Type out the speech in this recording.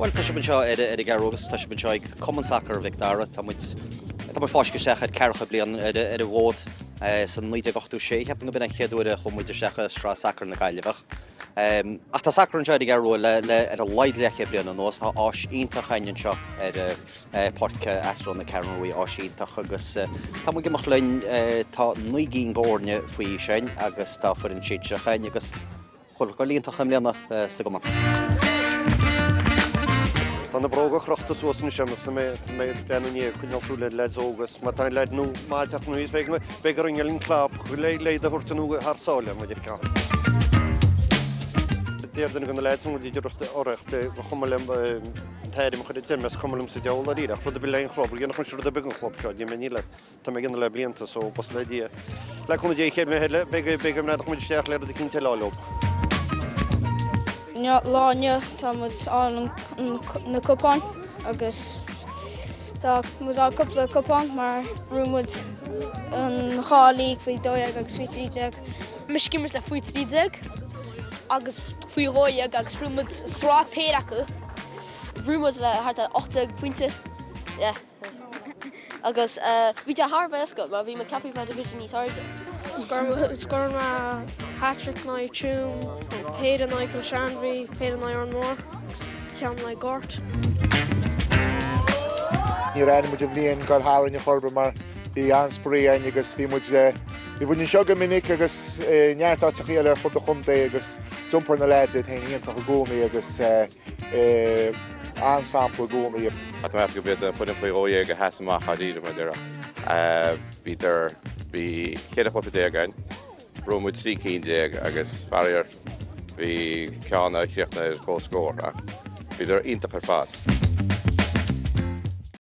Bhuel, tá sibh anseo ar an gCeathrú agus tá sibh anseo ag Cumann Sacair Mhic Dara. Tá muid tá muid fáiscthe isteach ar ceathracha bliain ar ar an bhfód. San 1986, cheapfainn go b'in an chéad uair a chuaigh muid isteach i Sraith Sacair na Gaillimhe. Ach tá sacar anseo ar an gCeathrú Rua le le ar a laghad leathchéad bliain anuas. Tá áis iontach againn anseo ar Páirc Astro na Ceathrún Rua, áis iontach agus tá muid ag imeacht linn. Tá 9 gcinn d'fhoirne faoi aois againn agus tá foireann sinsearach againn agus Chuile rud iontach i mbliana sa gcumann. Tá na bróga crochta suas anois agam tá mé tá mé ag breathnú i ndiaidh coinneáil súil ar leaids óga is má tá leaid nua maith ag teacht aníos beidh beidh orainn an clap le le iad a thabhairt anuas thar sáile mar a déarfá. Deir duine de na leaids an bhfuil iarracht urraíocht ba chuma liom an t-airm a chur i dteim is cuma liom sa diabhal dáiríre ach rud ar bith le an chlub dhéanfadh mise rud ar bith don chlub seo níl mé níl Tá mé ag déanamh le blianta so buíochas le Dia. Le cúnamh Dé an chéad bhliain eile beidh beidh go mbeidh muid isteach le rud eicínt eile a fháil leo. Lá inniu tá muid fháil na cupáin agus tá muid fháil cúpla cupán mar bhuaigh muid an dhá league faoi 12 agus faoi 13. Mise ag imirt le faoi 13 agus faoi 12 agus bhuaigh muid sraith péire acu. Bhuaigh muid le thart ar 18 pointe. Yeah. Agus bhí sé thar a bheith éasca mar bhí muid ceaptha bheith division níos airde. Scóráil mé hat-trick in aghaidh Tuaim, péire in aghaidh Cill Seanbhí, péire in aghaidh Órán Mór agus ceann in aghaidh Gort. Níor airigh muid an bhliain ag dul tharainn ar chor ar bith mar bhí an-spraoi againn agus bhí muid bhí muid anseo go minic agus i neart áiteachaí eile ar fud an chontae agus d'iompair na leaids iad féin iontach i gcónaí agus An-sampla i gcónaí. Tá mé ag ceapadh go b'iad an foireann faoi 12 a sheas amach dáiríre mar a déarfá. Bhíodar, bhí 14 chluiche againn, bhuaigh muid 13 cinn agus faraor bhí ceann a chríochnaigh ar comhscór ach bhíodar iontach ar fad.